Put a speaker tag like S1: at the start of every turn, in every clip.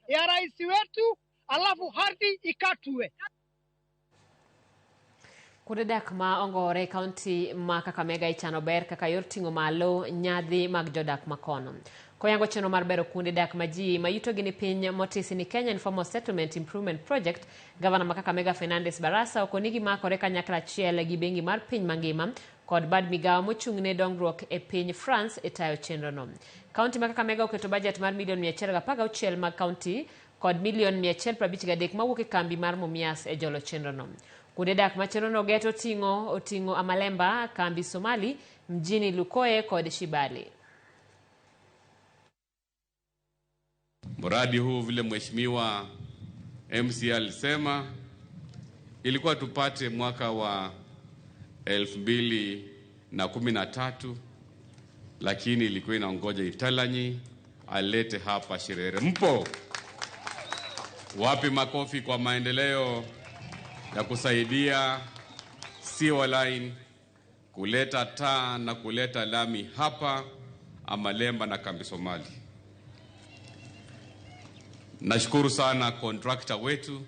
S1: Ya rais wetu, alafu ardhi ikatwe.
S2: Kuonde dak ma ongore e kaunti ma Kakamega ichano ber kaka yor ting'o malo nyadhi mag jodak makono. Koyango chenro mar bero kuonde dak ma ji ma yutogi ni piny motisi ni Kenya Informal Settlement Improvement Project, gavana ma Kakamega Fernandes Barasa okoni gimakore kanyakla achiel gi bengi mar piny mangima kod bad migawo mochung' ne dongruok e piny France e tayo chenrono. Kaunti ma Kakamega oketo bajet mar milion 116 mag kaunti kod milion 153 mawuok e kambi mar Mumias e jolo chenrono. Kuonde dak ma chenrono geto oting'o Amalemba, Kambi Somali, Mjini Lukoe kod Shibali.
S3: Mradi huu vile Mheshimiwa MC alisema ilikuwa tupate mwaka wa 2013, lakini ilikuwa inaongoja Italanyi alete hapa Shirere. Mpo wapi? Makofi kwa maendeleo ya kusaidia sewer line kuleta taa na kuleta lami hapa Amalemba na Kambi Somali. Nashukuru sana contractor wetu,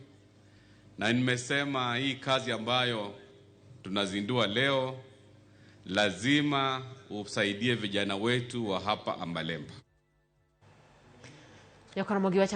S3: na nimesema hii kazi ambayo tunazindua leo lazima usaidie vijana wetu wa hapa Amalemba.
S2: Nyakoromogi wachako.